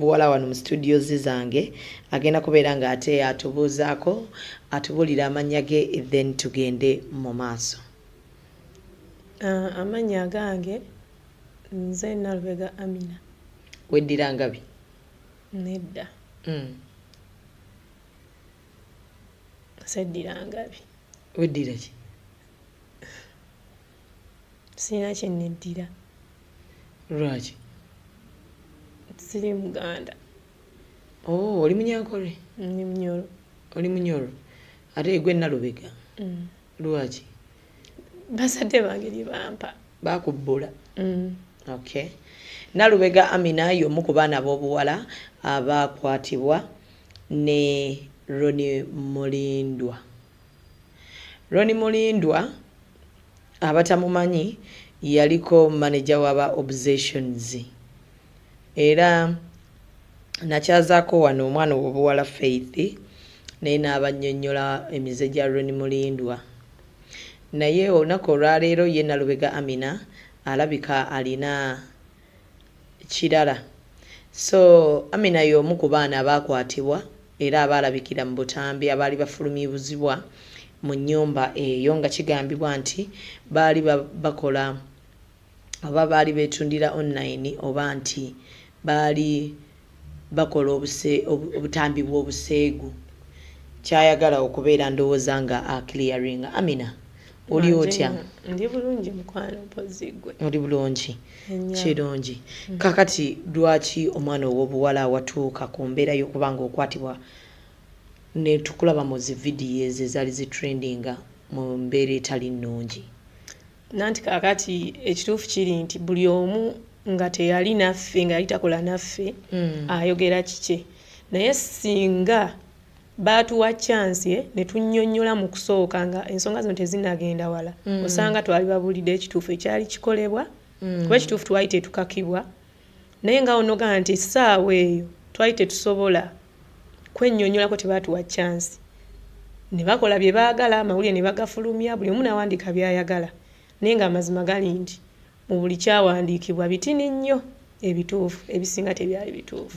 Buwala wano mu studios zange agenda kubeera nga ate atubuuzaako, atubuulira amannya ge, then tugende mu maaso. Amannya agange nze Nalubega Amina. Weddira Ngabi? Nedda. Seddira Ngabi. Weddira ki? Sirina kye neddira. Lwaki? Siri Muganda. Oh, oli Munyankole? Ndi Munyoro. Oli Munyoro, ate gwe Nalubega? Mm. Lwaki? Bazadde bange lye bampa. Bakubbula? Okay. Nalubega Amina y'omu ku baana ab'obuwala abaakwatibwa ne Ronnie Mulindwa. Ronnie Mulindwa abatamumanyi yaliko manager w'aba Obsessions, era nakyazaako wano omwana ow'obuwala Faith, naye n'abannyonnyola emize gya Ronnie Mulindwa. Naye olunaku olwaleero ye Nalubega Amina alabika alina kirala. So Amina y'omu ku baana abaakwatibwa era abaalabikira mu butambi abaali bafulumizibwa mu nnyumba eyo, nga kigambibwa nti baali bakola oba baali beetundira online, oba nti baali bakola obutambi bw'obuseegu. Kyayagala okubeera ndowooza nga aclearinga. Amina, oli otya? Ndi bulungi mukwano, mpozi gwe? Oli bulungi? Kirungi. Kakati lwaki omwana ow'obuwala watuuka ku mbeera y'okuba nga okwatibwa ne tukulaba mu zi vidiyo ezo ezaali zitrendinga mu mbeera etali nnungi? Nanti kaakati ekituufu kiri nti buli omu nga teyali naffe, nga yali takola naffe, ayogera kike. Naye singa baatuwa chance ne tunnyonnyola mu kusooka nga ensonga zino tezinnagenda wala, osanga twali babuulidde ekituufu ekyali kikolebwa, kuba ekituufu twali tetukakibwa. Naye nga onogamba nti essaawa eyo twali tetusobola kwennyonnyolako, tebaatuwa chance ne bakola bye baagala, amawulire ne bagafulumya, buli omu n'awandiika by'ayagala. Naye ng'amazima gali nti mu buli kyawandiikibwa bitini nnyo ebituufu, ebisinga tebyali bituufu.